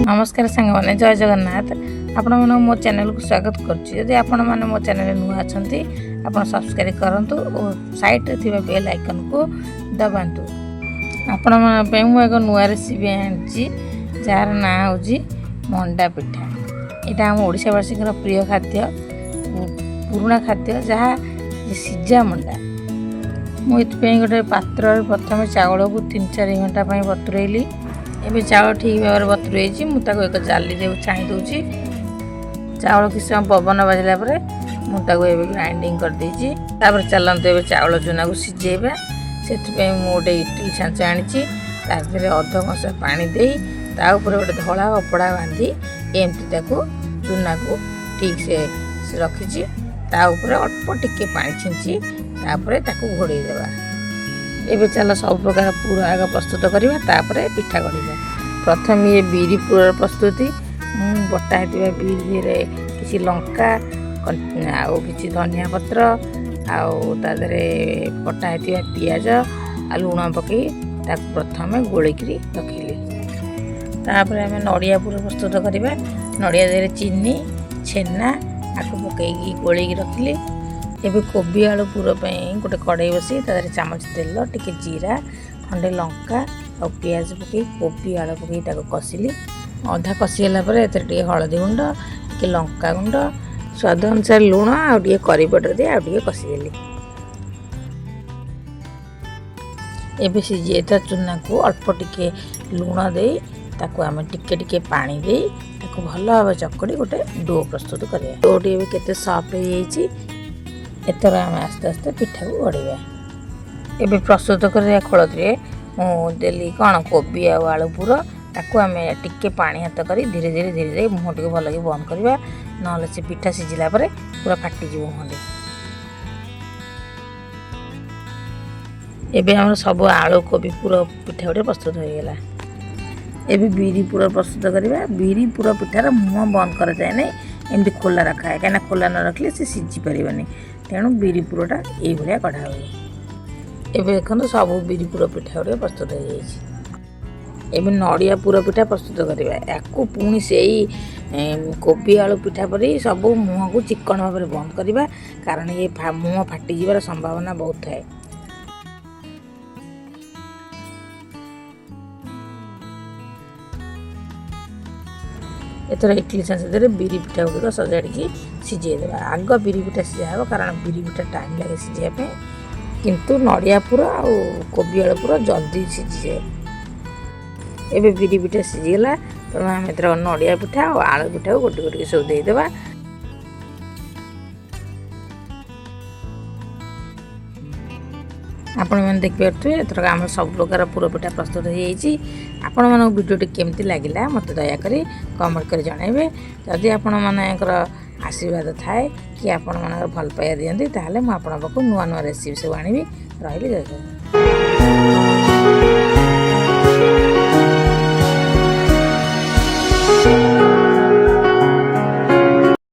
ନମସ୍କାର ସାଙ୍ଗମାନେ, ଜୟ ଜଗନ୍ନାଥ। ଆପଣମାନଙ୍କୁ ମୋ ଚ୍ୟାନେଲକୁ ସ୍ୱାଗତ କରୁଛି। ଯଦି ଆପଣମାନେ ମୋ ଚ୍ୟାନେଲରେ ନୂଆ ଅଛନ୍ତି, ଆପଣ ସବସ୍କ୍ରାଇବ୍ କରନ୍ତୁ ଓ ସାଇଡ଼୍ରେ ଥିବା ବେଲ୍ ଆଇକନ୍କୁ ଦବାନ୍ତୁ। ଆପଣମାନଙ୍କ ପାଇଁ ମୁଁ ଏକ ନୂଆ ରେସିପି ଆଣିଛି, ଯାହାର ନାଁ ହେଉଛି ମଣ୍ଡା ପିଠା। ଏଇଟା ଆମ ଓଡ଼ିଶାବାସୀଙ୍କର ପ୍ରିୟ ଖାଦ୍ୟ, ପୁରୁଣା ଖାଦ୍ୟ, ଯାହା ସିଝା ମଣ୍ଡା। ମୁଁ ଏଥିପାଇଁ ଗୋଟେ ପାତ୍ରରେ ପ୍ରଥମେ ଚାଉଳକୁ 3-4 ଘଣ୍ଟା ପାଇଁ ବତୁରେଇଲି। ଏବେ ଚାଉଳ ଠିକ୍ ଭାବରେ ବତୁରେଇଛି। ମୁଁ ତାକୁ ଏକ ଜାଲିରେ ଛାଣି ଦେଉଛି। ଚାଉଳ କିଛି ସମୟ ପବନ ବାଜିଲା ପରେ ମୁଁ ତାକୁ ଏବେ ଗ୍ରାଇଣ୍ଡିଙ୍ଗ କରିଦେଇଛି। ତାପରେ ଚାଲନ୍ତୁ, ଏବେ ଚାଉଳ ଚୁନାକୁ ସିଝେଇବା। ସେଥିପାଇଁ ମୁଁ ଗୋଟେ ଇଟିଲି ଛାଞ୍ଚ ଆଣିଛି। ତା ଦେହରେ ଅଧ କଂସା ପାଣି ଦେଇ, ତା ଉପରେ ଗୋଟେ ଧଳା କପଡ଼ା ବାନ୍ଧି ଏମିତି ତାକୁ ଚୁନାକୁ ଠିକ୍ ସେ ରଖିଛି। ତା ଉପରେ ଅଳ୍ପ ଟିକେ ପାଣି ଛିଞ୍ଚି ତାପରେ ତାକୁ ଘୋଡ଼େଇ ଦେବା। ଏବେ ଚାଲ, ସବୁ ପ୍ରକାର ପୁର ଆଗ ପ୍ରସ୍ତୁତ କରିବା, ତାପରେ ପିଠା ଗଢ଼ିବା। ପ୍ରଥମେ ଇଏ ବିରି ପୁରର ପ୍ରସ୍ତୁତି। ମୁଁ ବଟା ହେଇଥିବା ବିରିରେ କିଛି ଲଙ୍କା ଆଉ କିଛି ଧନିଆ ପତ୍ର ଆଉ ତା ଦେହରେ କଟା ହେଇଥିବା ପିଆଜ ଆଉ ଲୁଣ ପକାଇ ତାକୁ ପ୍ରଥମେ ଗୋଳେଇକିରି ରଖିଲି। ତାପରେ ଆମେ ନଡ଼ିଆ ପୁର ପ୍ରସ୍ତୁତ କରିବା। ନଡ଼ିଆ ଦେହରେ ଚିନି, ଛେନା ଆକୁ ପକାଇକି ଗୋଳେଇକି ରଖିଲି। ଏବେ କୋବି ଆଳୁ ପୁର ପାଇଁ ଗୋଟେ କଡ଼େଇ ବସି ତା ଦେହରେ ଚାମଚ ତେଲ, ଟିକେ ଜିରା, ଖଣ୍ଡେ ଲଙ୍କା ଆଉ ପିଆଜ ପକାଇ, କୋବି ଆଳୁ ପକାଇ ତାକୁ କଷିଲି। ଅଧା କଷିଗଲା ପରେ ଏଥିରେ ଟିକେ ହଳଦୀ ଗୁଣ୍ଡ, ଟିକେ ଲଙ୍କା ଗୁଣ୍ଡ, ସ୍ୱାଦ ଅନୁସାରେ ଲୁଣ ଆଉ ଟିକେ କରି ପାଉଡ଼ର ଦେଇ ଆଉ ଟିକେ କଷିଦେଲି। ଏବେ ସିଝି ଯାଇଥିବା ଚୁନାକୁ ଅଳ୍ପ ଟିକେ ଲୁଣ ଦେଇ, ତାକୁ ଆମେ ଟିକେ ଟିକେ ପାଣି ଦେଇ ତାକୁ ଭଲ ଭାବେ ଚକଡ଼ି ଗୋଟେ do ପ୍ରସ୍ତୁତ କରିବା। ଡୋଟି ଏବେ କେତେ ସଫ୍ଟ ହେଇଯାଇଛି। ଏଥର ଆମେ ଆସ୍ତେ ଆସ୍ତେ ପିଠାକୁ ଗଢ଼ିବା। ଏବେ ପ୍ରସ୍ତୁତ କରିବା ଖୋଳଟିରେ ମୁଁ ଦେଲି କ'ଣ, କୋବି ଆଉ ଆଳୁ ପୁର। ତାକୁ ଆମେ ଟିକେ ପାଣି ହାତ କରି ଧୀରେ ଧୀରେ ଧୀରେ ଧୀରେ ମୁହଁଟିକୁ ଭଲକି ବନ୍ଦ କରିବା, ନହେଲେ ସେ ପିଠା ସିଝିଲା ପରେ ପୁରା ଫାଟିଯିବ ମୁହଁଟି। ଏବେ ଆମର ସବୁ ଆଳୁ କୋବି ପୁର ପିଠା ଗୁଡ଼ିକ ପ୍ରସ୍ତୁତ ହୋଇଗଲା। ଏବେ ବିରି ପୁର ପ୍ରସ୍ତୁତ କରିବା। ବିରି ପୁର ପିଠାର ମୁହଁ ବନ୍ଦ କରାଯାଏ ନାହିଁ, ଏମିତି ଖୋଲା ରଖାଏ, କାହିଁକିନା ଖୋଲା ନ ରଖିଲେ ସେ ସିଝି ପାରିବନି। ତେଣୁ ବିରି ପୁରଟା ଏଇଭଳିଆ କଢ଼ା ହୁଏ। ଏବେ ଦେଖନ୍ତୁ, ସବୁ ବିରି ପୁର ପିଠା ଗୁଡ଼ିକ ପ୍ରସ୍ତୁତ ହୋଇଯାଇଛି। ଏବେ ନଡ଼ିଆ ପୁର ପିଠା ପ୍ରସ୍ତୁତ କରିବା। ୟାକୁ ପୁଣି ସେଇ କୋବି ଆଳୁ ପିଠା ପରି ସବୁ ମୁହଁକୁ ଚିକ୍କଣ ଭାବରେ ବନ୍ଦ କରିବା, କାରଣ ଇଏ ମୁହଁ ଫାଟିଯିବାର ସମ୍ଭାବନା ବହୁତ ଥାଏ। ଏଥର ଇଟଲି ଛାଞ୍ଚ ଦେହରେ ବିରି ପିଠା ଗୁଡ଼ିକ ସଜାଡ଼ିକି ସିଝେଇ ଦେବା। ଆଗ ବିରି ପିଠା ସିଝା ହେବ, କାରଣ ବିରି ପିଠା ଟାଇମ୍ ଲାଗେ ସିଝିବା ପାଇଁ, କିନ୍ତୁ ନଡ଼ିଆ ପୁର ଆଉ କୋବି ଆଳୁ ପୁର ଜଲ୍ଦି ସିଝିଯାଏ। ଏବେ ବିରି ପିଠା ସିଝିଗଲା, ତେଣୁ ଆମେ ଏଥର ନଡ଼ିଆ ପିଠା ଆଉ ଆଳୁ ପିଠାକୁ ଗୋଟି ଗୋଟିକି ସବୁ ଦେଇଦେବା। ଆପଣମାନେ ଦେଖିପାରୁଥିବେ, ଏଥରକ ଆମର ସବୁ ପ୍ରକାର ପୁର ପିଠା ପ୍ରସ୍ତୁତ ହୋଇଯାଇଛି। ଆପଣମାନଙ୍କୁ ଭିଡ଼ିଓଟି କେମିତି ଲାଗିଲା, ମୋତେ ଦୟାକରି କମେଣ୍ଟ କରି ଜଣାଇବେ। ଯଦି ଆପଣମାନଙ୍କର ଆଶୀର୍ବାଦ ଥାଏ କି ଆପଣମାନଙ୍କର ଭଲ ପାଇବା ଦିଅନ୍ତି, ତାହେଲେ ମୁଁ ଆପଣଙ୍କ ପାଖକୁ ନୂଆ ନୂଆ ରେସିପି ସବୁ ଆଣିବି। ରହିଲି, ଜୟ ଜଗନ୍ନାଥ।